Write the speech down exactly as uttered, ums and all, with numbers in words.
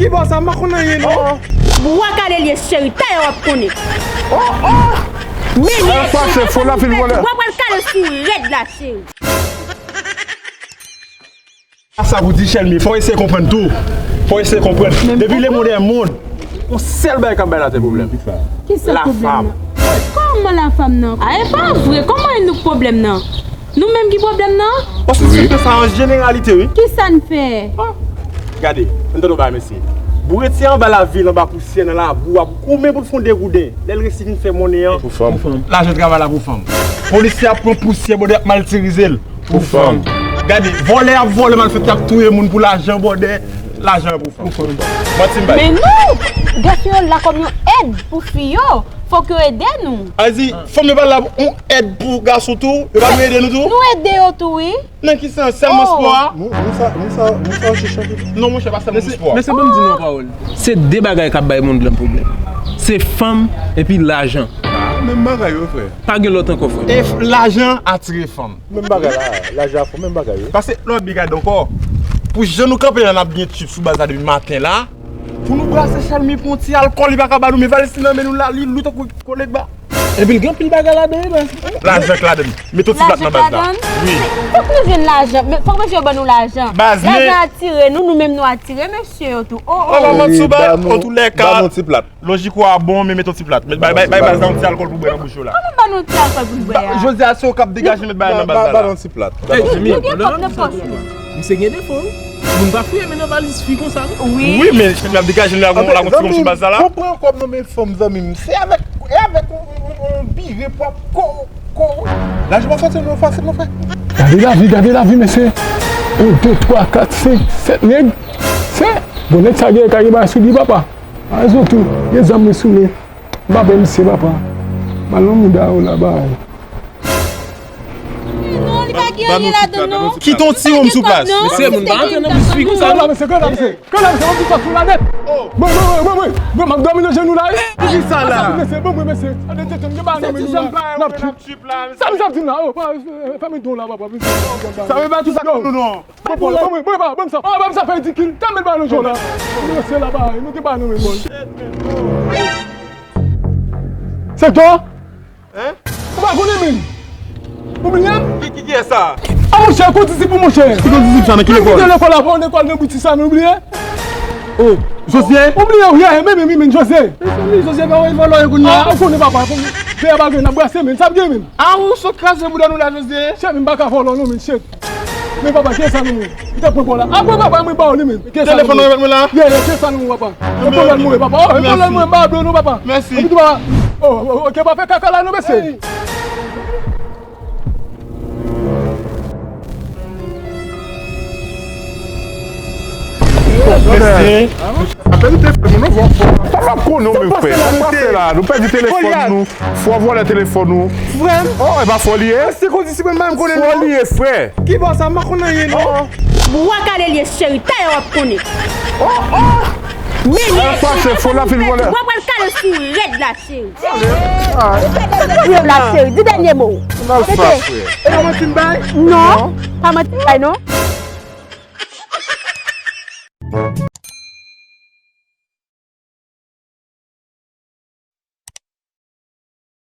Ki bò sa, m pa konn anyen non. Bwa kale l ye cheri, talè w ap konnen. Men li. Al pase, fò l ap fin vòlè. Bwa pral kale sou rèd la cheri. A sa pou di Chèlmi, fò eseye konprann tou. Fò eseye konprann. Depi le monde est monde, yon sèl bagay k ap bay latè pwoblèm. Kisa pwoblèm nan? Kòman lafam nan? A, e pa vre, kòman e nou k pwoblèm nan? Nou menm ki pwoblèm nan? Paske se fè sa an jeneralite, wi. Kisa n fè? Gade, m tande w bay mesye. Boureti anba lavil, anba pousyè, nan labou, ap goumen pou l fè yon degouden. Lè l resi vin fè monnen an, pou fanm. Lajan travay la pou fanm. Polisye ap pran pousyè, bòdè ap matirize l. Pou fanm. Gade, vòlè ap vòlè, malfektè ap touye moun pou lajan, bòdè. Lajan pou fanm. Manti m bay. Men nou, Gason yo la kòm yon èd pou fi yo. Fòk yo ede nou. A di, fanm yo pa la yon èd pou gason tou? Yo pa dwe ede nou tou? Nou ede yo tou, wi. Nan ki sans? Sèlman spò a? Nou, nou sa, nou sa, nou sa chèche. Non, monchè, pa sèlman spò a. Mesye, ban m di nou yon pawòl. Se de bagay k ap bay mond lan pwoblèm. Se fanm epi lajan. Menm bagay yo, frè. Pa gen lòt ankò, frè. E f-, lajan atire fanm. Menm bagay la, lajan a fanm, menm bagay wi. Paske lè w ap gade ankò, pou jan nou kanpe la, n ap gen tchip sou baz la depi maten la. Pou nou brase Chèlmi pou yon ti alkòl, li pa ka ba nou, men valiz li nan men nou la, li lou tankou kolekba. Epi l gen anpil bagay ladan wi, baz. Lajan k ladan. Met yon ti plat nan baz la. Wi. Fòk nou jwenn lajan, men fòk mesye yo ban nou lajan. Baz, men lajan atire nou, nou menm nou atire mesye yo tou. O, o. An pa mòd sou baz, antoulèka. Ba nou ti plat. Lojik ou a bon, men met yon ti plat. Met bay, bay, bay baz la yon ti alkòl pou bwè nan bouch yo la. Kòman ba nou ti alkòl pou n bwè a? Jodi a se ou k ap degaje met bagay nan baz la. Ba nou ti plat. Ey, Jimmy, non, non, non, non, non. Misye gen defo wi. Moun pa fouye men nan valiz fi konsa non. Wi. Wi, men Jimmy ap degaje la gon la gon ti kòb sou baz la la. Ou pran kòb nan men fanm zanmi m. Se avèk, e avèk yon, yon, yon bire pwòp ko, ko. Lajan pa fasil non, fasil non, frè. Gade lavi, gade lavi, mesye. Yon, de, twa, kat, senk, sèt nèg. Se, bon, nèg sa gen, ka gen bagay sou li, papa. A rezon tou, gen zam mwen sou li. M pa pè misye, papa. Mal nan mouda yo la, bay. Non, li pa gen anyen ladan non. Kite yon ti wonm sou plas. Mesye, moun pa antre nan bouch fi konsa non. Mesye, kòl la, mesye, kòl la, mesye, m ap di sa sou la nèt. Mwen, mwen, mwen, mwen, mwen, m ap dòmi nan jenou la wi. Poukisa la? Mesye, bon, mwen, mesye. Ade tete m gen bagay nan men nou la. N ap trip. Sa misye ap di m la? O, pa, fèmen don la, papa. Sa vle pa tout sa nou non. Bon, bon, bon, bon, bon, bon, sa, ah, bon, sa fè ridikil. Tèlman l pa nan jò la. Nou se la bay, nou te bay nou men bon. Se to? Hein? Ou pa konnen men. Ou bliye? Ki, ki, ki e sa? A monchè, kondisip ou monchè. Ki kondisip sa nan ki lekòl? Kite lekòl la, pa yon lekòl nan bouti sa, men ou bliye? Oh, Josye? Ou bliye, wi, men, men, men, Josye. Mezanmi, Josye pa wè vòlò yo kounye a. Ah, ou konnen papa, konnen. Pè a pa gen, n ap brase men, sa ap gen men. Ah, ou sot kraze bouda nou la, Josye. Chè, men m pa ka vòlò non men, chè. Men papa, kiyès sa nou menm? Li t ap pran bò la. Apre papa, mwen ba w li menm. Kiyès sa nou menm? Telefòn nan remèt mwen la? Ye, ye, kiyès sa nou menm, papa? E pran lòt mwen, papa. Oh, e pran lòt mwen, m ba w non, papa. Mèsi. Epi tou, papa. Oh, oh, oh, ok, pa fè kaka la non, mesye. Mesye. Apèn telefòn nou, non, fò, fò. Sa m ap konnen w menm, frè. Sa k pase la, nou pèdi telefòn nou. Fò vòlè telefòn ou. Frè m. Oh, e pa fò li ye? Se kondisip mwen, m konnen non. Fò li ye, frè. Ki bò sa, m pa konn anyen non. Bwa kale l ye cheri, talè w ap konnen. Oh, oh. Men li. Al pase, fò l ap fin vòlè. Bwa pral kale sou rèd la cheri. Rèd la cheri, di dènye mo. Al pase. E pa manti m bay? Non, pa manti m bay non.